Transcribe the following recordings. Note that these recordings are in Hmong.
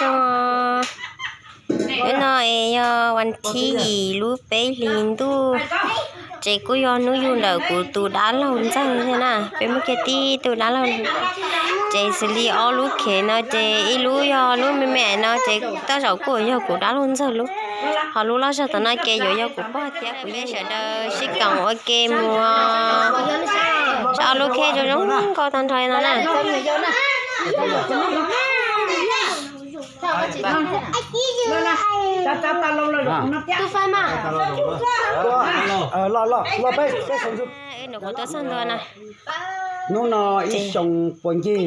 Zoo, hnub no es yog vas thib yim lub peb hlis ntuj, ces kuj yog hnub yug ntawm kuv tus dab laug Ntxawg thiab na. Peb muaj kiag tib tug dab laug, ces xws li ob lub khev no ces ib lub yog lub me me no ces tej zaum kuj yog kuv dab laug Ntxawg lub, ho lub loj zog tom no ces yuav yog kuv pog thiab. Kuv yeej sawv daws sib koom ua ke mus, ob lub khev zoo zoo nkauj tag nrho no na. Tus fai mas. Los, los, los peb, peb sawv ntsug. Wb nrog kuv tuaj txog ntua na. Hnub no ib xyoo puas ncig,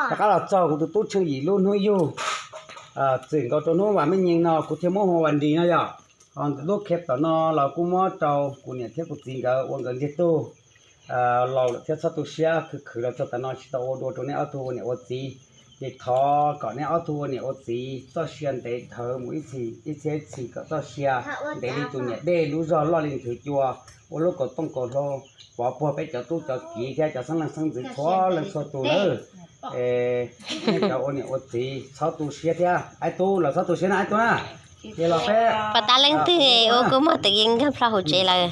rov qab los txog kuv tus tub Tsheej Yim lub hnub yug. Txwm nkaus rau hnub vas me nyees no kuv thiaj muab hu ua vas nris no yom. Ho lub khev tom no los kuj muab rau kuv niam thiab kuv txiv nkawd ua nkawd ntiag tug laus lawm thiab txhob tu siab, khwv khwv los txog tav no tsis tau ua dua rau neb ob tug ua niam ua txiv. Ces thov kom neb ob tug ua niam ua txiv txoj sia ntev dhawv mus ib txhis ib txhiab ib txhis, kom txoj sia ntev li tus niam dej, lub zog loj li nthwv cua, ua lub kaus tooj kaus hlau, pov puag peb cov tub cov kiv thiab cov xeeb leej xeeb ntxwv txhua leej txhua tus nawb. Nej cov ua niam ua txiv txhob tu siab thiab, Aib Tub los txhob tu siab na Aib Tub na. Ces los peb, pos tab leej twg ua kua muag twm yeej nkag plho hauv tsev lawm.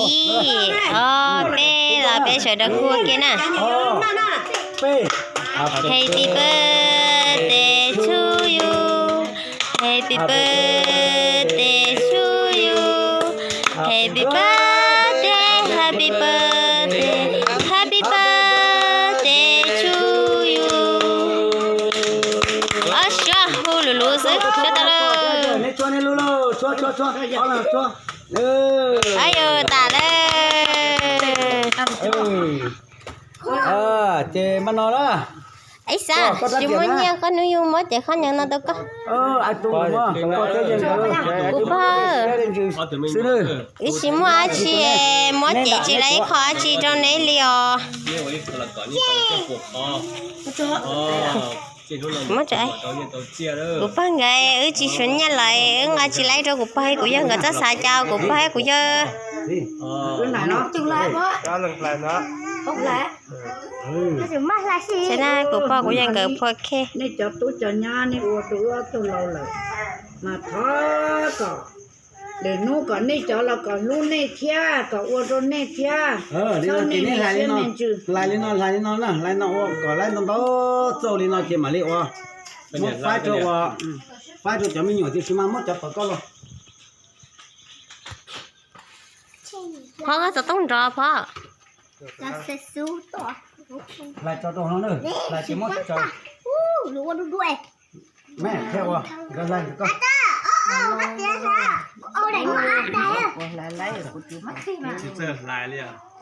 Ib, ob, peb, los peb sawv daws hu ua ke na. Happy birthday to you. Happy birthday to you. Happy birthday, happy birthday, happy birthday to you. Ob siab hu lus lus xwb, siab tau lawm. Ab yus tas lawm. Ces mas no na. Ib xav tsis muaj nyiaj koj hnub yug muab cev khaub ncaws no rau koj. Kuv pog, wb tsis muaj dab tsi, muab cev tsis tau ib qho dab tsi rau neb li os. Kuv pog nkawd wb tsis suav nyiaj lawm, wb nqa tsis tau rau kuv pog, kuv yawg nkawd txhob xav cas kuv pog kuv yawg. Ces na kuv pog kuv yawg nkawd phua khej. Nej cov tub cov nyab nej ua rau wb ob tug laus lawm, mas thov kom lwm hnub kom nej cov los kom hlub nej thiab, kom ua rau nej thiab. Txhob nej hlais li no, hlais li no, hlais li no na, hlais no ua kom laib ntau ntau txauj li no ces mam li ua. Muab faib rau ua, faib rau cov me nyuam tiam sis mas muab cov tom koj los. Phov, koj xov tooj nrov Phov. Hlais tso rau hauv no na, hlais ces muab tso. Me thiab ua, nkawd hlais nkawd koj.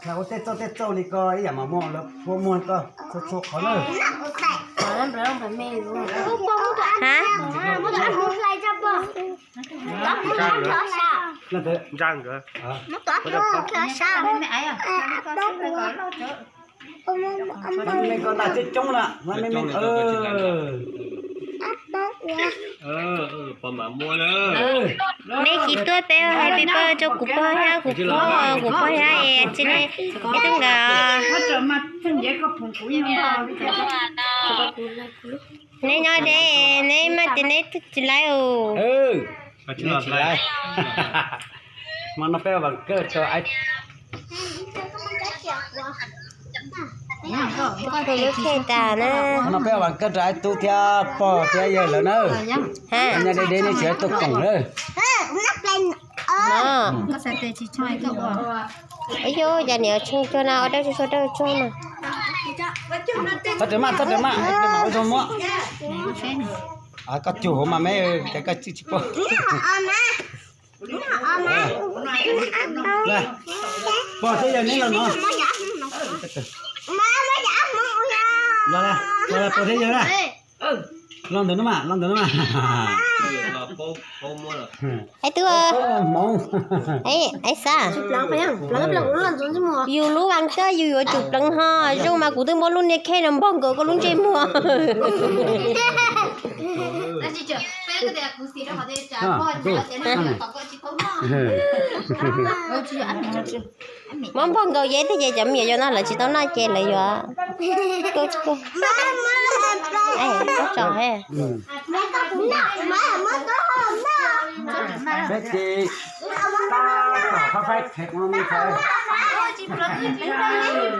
Hlais ua tej txauj tej txauj li koj ib yam mas muaj lawv phua muag koj txhua txhua qhov na. Ntsa nkawd. Me koj ntaj coob coob na, me me. Neb tsis tuaj peb happy birthday rau kuv pog thiab kuv pog, kuv pog thiab tsis ne, ib tug nkawd. Neb nyob deb, neb mas ces neb tsis laib os. Mas no peb ua vas kawj rau Aib Tub thiab pog thiab yawg lawv na. Nyob deb deb nej tsis tuaj koom lawm. Yog yam niam tshee cuag na, ua dawb tsuag dawb tsuag na. Txhob rawm maj, txhob rawm maj, ua zoo muab. Koj cug hauv mas me, ces koj tsis tsis pom. Pog thiab yawg neb los no. Pog thiab yawg na. Los ntawm no mas, los ntawm no mas. Aib Tub, Aib Xab, yus lub vas kawj yus yuav tsum pleev ho zoo mas kuv twb muab lub niag khej no npog nkaus koj lub ntsej muag. Muab npog nkaus yeb thiab ces cov me nyuam yaus no lawv tsis tau noj ces lawv yuav tuaj tuaj. Tso he. Niam tais nkawd sib txhom sib txhom sib txhom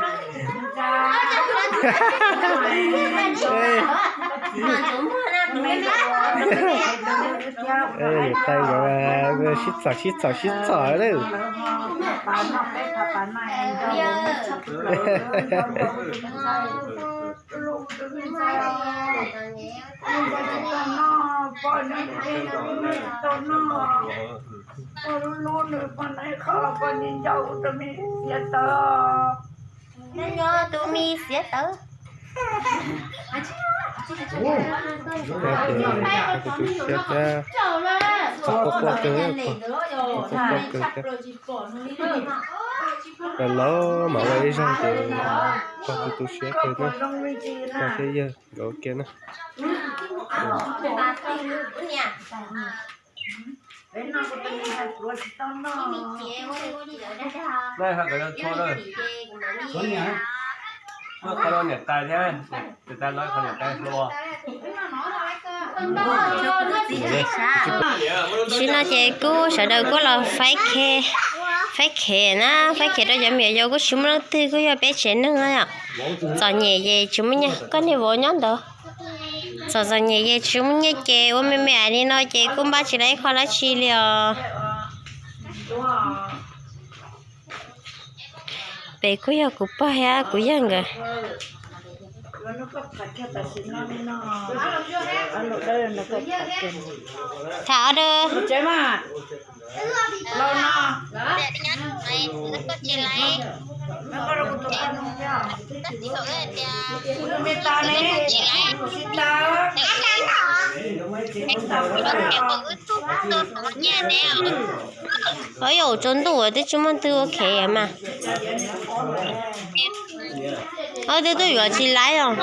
lawm. Tus me xiav tawv. Tus siab thiab, quaj quaj kawg, quaj quaj kawg thiab. Los los mam ua ib zaug ces pog tu tu siab kawg na, pog thiab yawg nkawd ua ke na. Niam tais thiab, niam tais los qhov niam tais hluas. Tam sim no ces kuj sawv daws kuj los faib khev, faib khev na, faib khev rau cov me nyuam yaus kuj tsis muaj leej twg, kuj yog peb tsev neeg yom. Txom nyem ces tsis muaj nyiaj, koj niag vauv nyob ntawd. Txom txom nyem ces tsis muaj nyiaj ces ua me me li no ces kuj npaj tsis tau ib qho dab tsi li os. Pem kuj yog kuv pog thiab kuv yawg nkawd. Tham os. Ov, yuav tsaus ntuj twb tsis muaj twg ua khev mas. Ob, twb tuaj yuav tsis laib os.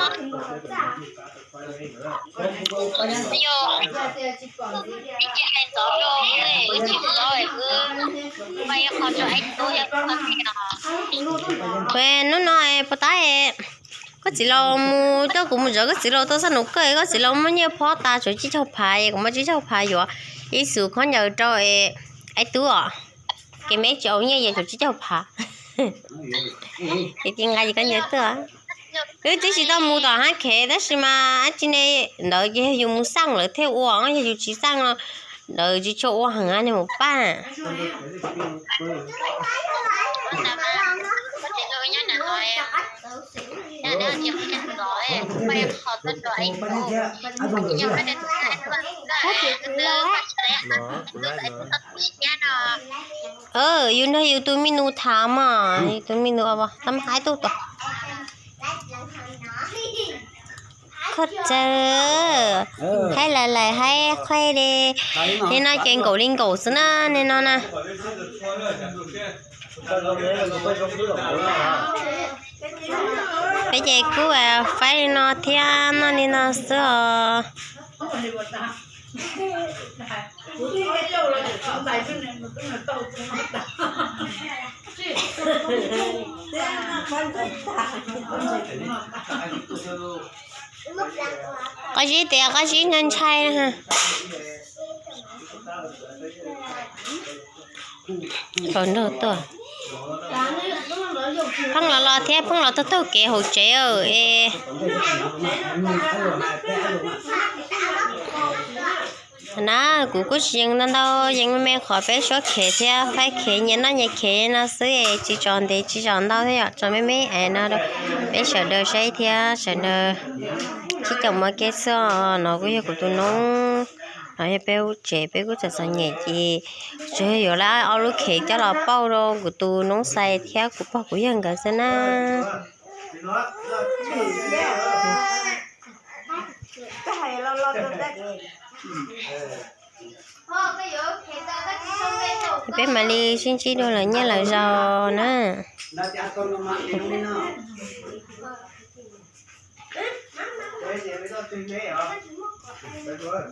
Pues hnub no puas tab, koj txiv laus mus coj kuv mus zov koj txiv laus tau xab nus kawj, koj txiv laus muaj nyiaj phob tas tshuav tsib caug phav, kuv muaj tsib caug phav yuav ib xus khaub ncaws rau Aib Tub os. Kev me tsis au nyiaj yog tshuav tsib caug phav. Ces nqa ces koj ncaws tuaj. Wb twb tsis tau mus tom hab khev tab sis mas ab tsi ne, ntawd ces yog yus mus xaj lawv thiaj ua, yog yus tsis xaj no ntawd tsis tshua ua heev ne mus pab. Yus nrog yus tus me nus tham mas, yus tus me nus tab mas haib tub tom. Koj tsaw, haib lawm lawm haib qhuaib li. Nim no ces nkaum li nkaum xwb na, nim no na. Peb ces kuj faib li no thiab noj li no xwb os. Qab zib tias qab zib ntshai ntshai. Pheej los los thiab pheej los taug taug kev hauv tsev es. Na, kuv kuj tsis yees ntau ntau, yees me me qhov peb suab khev thiab faib khev, nyias noj nyias khev no xwb, tsis tso ntev tsis tso ntau thiab yom, tso me me es no rau peb sawv daws saib thiab sawv daws sib koom ua ke xwb os. No kuj yog kuv tus noob, no yog peb lub tsev, peb kuj txom txom nyem ces tsuas yog yuav ob lub khev coj los pauj rau kuv tus noob Xais thiab kuv pog kuv yawg nkawd xwb na. Peb mam li sib ntsib dua lawm nyiaj lawm zaus na. Ces peb toj twg neb os?